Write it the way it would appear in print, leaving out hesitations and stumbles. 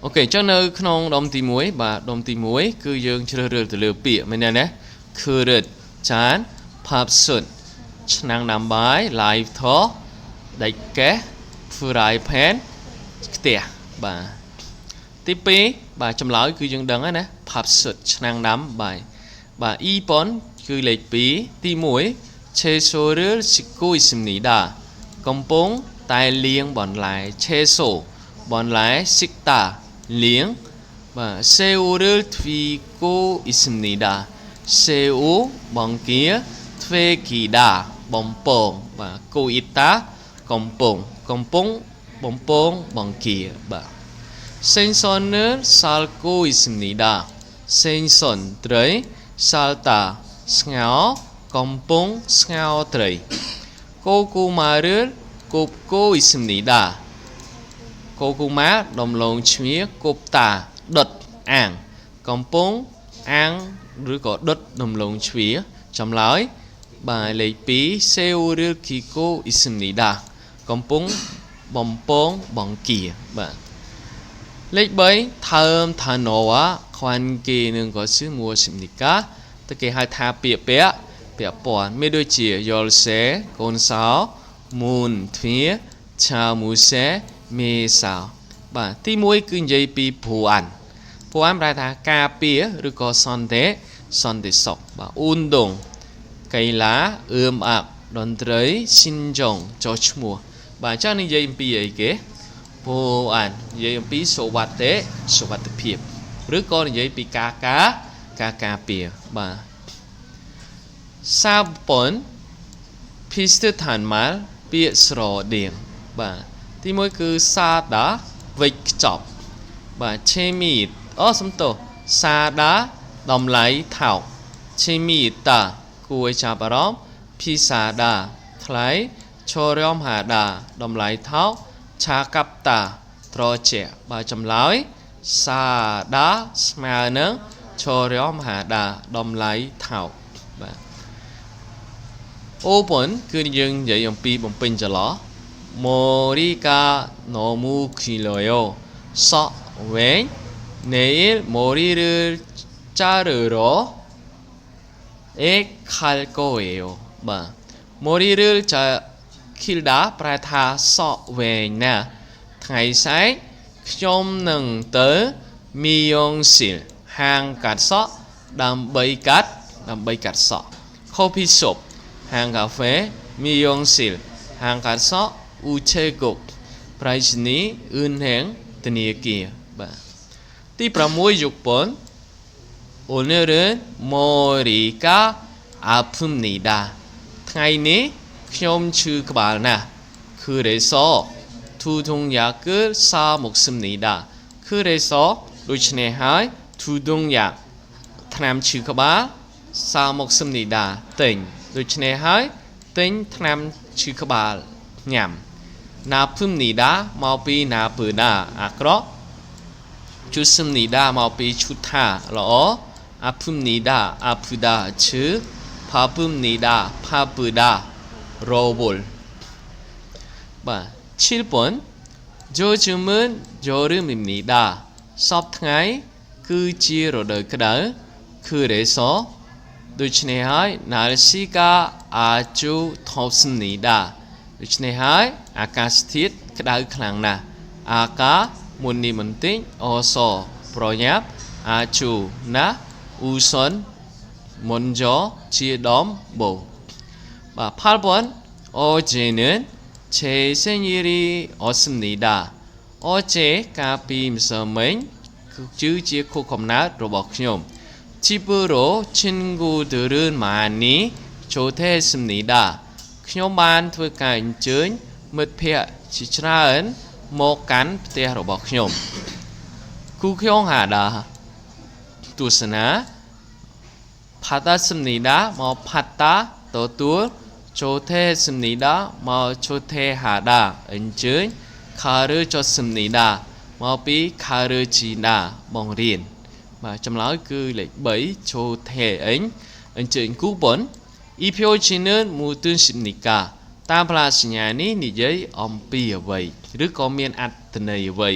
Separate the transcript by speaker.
Speaker 1: OK អញ្ចឹងនៅក្នុងដុំទី1បាទដុំទី1គឺយើងជ្រើសរើសទៅលើពាក្យមែនទេណា 그릇 ចាន 밥솥 ឆ្នាំងដាំបាយ 라이터 ដែកកេះ 프라이팬 ខ្ទះបាទទី2បាទចម្លើយគឺយើងដឹងហើយណា 밥솥 ឆ្នាំងដាំបាយបាទ 2번 គឺលេខ2ទី1 채소를 씻고 있습니다. កំពុងតែលាងបន្លែ 채소 បន្លែ 씻다 លាងបាទ 새우를 튀기고 있습니다. 새우 បង្គា 튀기다 បំពងបាទ 고 있다 កំពុងកំពុងបំពងបង្គាបាទ 생선을 삶고 있습니다. 생선 ត្រី 삶다 ស្ងោរកំពុងស្ងោរត្រី 고구마를 굽고 있습니다. 고구마 ដំឡូងជ្វា 굽다 ដុតអាំងកំពុងអាំងឬក៏ដុតដំឡូងជ្វាចម្លើយបាទលេខ2 새우를 튀기고 있습니다. កំពុងបំពងបង្គាបាទលេខ3 다음 단어와 관계 있는 것은 무엇입니까? តើគេហៅថាពាក្យពាក់ពាក់ព័ន្ធមានដូចជា 열쇠 កូនសោ 문 ទ្វារ 자무새 មេសោបាទទី1គឺនិយាយពី 보안 보안 ប្រែថាការពារឬក៏សន្តិសន្តិសុខបាទ 운동 កីឡា 음악 តន្ត្រី 신종 ចុះឈ្មោះបាទអញ្ចឹងនិយាយអំពីអីគេ 보안 និយាយអំពីសុវត្ថិសុវត្ថិភាពឬក៏និយាយពីការការការការពារបាទ 4번 비슷한 말 ពាក្យស្រដៀងបាទទី1គឺ 싸다 វេចខ្ចប់បាទ 재미 អូសំទោស 싸다 តម្លៃថោក 재미있다 គួរឲ្យចាប់អារម្មណ៍ 비싸다 ថ្លៃ 저렴하다 តម្លៃថោក 차갑다 ត្រជាក់បាទចម្លើយ 싸다 ស្មើនឹង 저렴하다 តម្លៃថោកបាទ 5번 គឺយើងនិយាយអំពីបំពេញចន្លោះ 머리가 너무 길어요. សក់វែង 내일 머리를 자르러 에 갈 거예요. បាទ 머리를 자 길다 ប្រែថាសក់វែងណាស់ថ្ងៃស្អែកខ្ញុំនឹងទៅ 미용실 ហាងកាត់សក់ដើម្បីកាត់ដើម្បីកាត់សក់ 커피숍 ហាងកាហ្វេ 미용실 ហាងកាត់សក់ 우체국 ប្រៃសណី 은행 ធនាគារបាទទី6 6번 오늘은 머리가 아픕니다. ថ្ងៃនេះខ្ញុំឈឺក្បាលណាស់ 그래서 두통약을 사 먹습니다. 그래서 ដូច្នេះហើយ 두통약 ថ្នាំឈឺក្បាល 사 먹습니다 ទិញដូច្នេះហើយទិញថ្នាំឈឺក្បាលញ៉ាំ 나쁩니다 មកពី 나쁘다 អាក្រក់ 좋습니다 មកពី 좋다 ល្អ 아픕니다 아프다 ឈឺ 바쁩니다 바쁘다 រវល់បាទ 7번 요즘은 여름입니다. សព្វថ្ងៃគឺជារដូវក្តៅ 그래서 ដូច្នេះហើយ 날씨가 아주 덥습니다. ដូច្នេះហើយអាកាសធាតុក្តៅខ្លាំងណាស់ 아까 មុននេះបន្តិច 어서 ប្រញាប់ 아주 ណាស់ 우선 먼저 ជាដំបូងបាទ 8번 어제는 제 생일이었습니다. 어제 កាលពីម្សិលមិញគឺជាខួបកំណើតរបស់ខ្ញុំ 집으로 친구들을 많이 초대했습니다. ខ្ញុំបានធ្វើការអញ្ជើញមិត្តភ័ក្តិជាច្រើនមកកាន់ផ្ទះរបស់ខ្ញុំ 구경하다 ទស្សនា 받았습니다 មក 받다 ទទួល 초대했습니다 មក 초대하다 អញ្ជើញ 가르쳤습니다 មកពី 가르치다 បង្រៀនបាទចម្លើយគឺលេខ3 초대 អញអញ្ជើញ 9번 이 표지는 무슨 뜻입니까? តាមផ្លាកសញ្ញានេះនិយាយអំពីអ្វីឬក៏មានអត្ថន័យអ្វី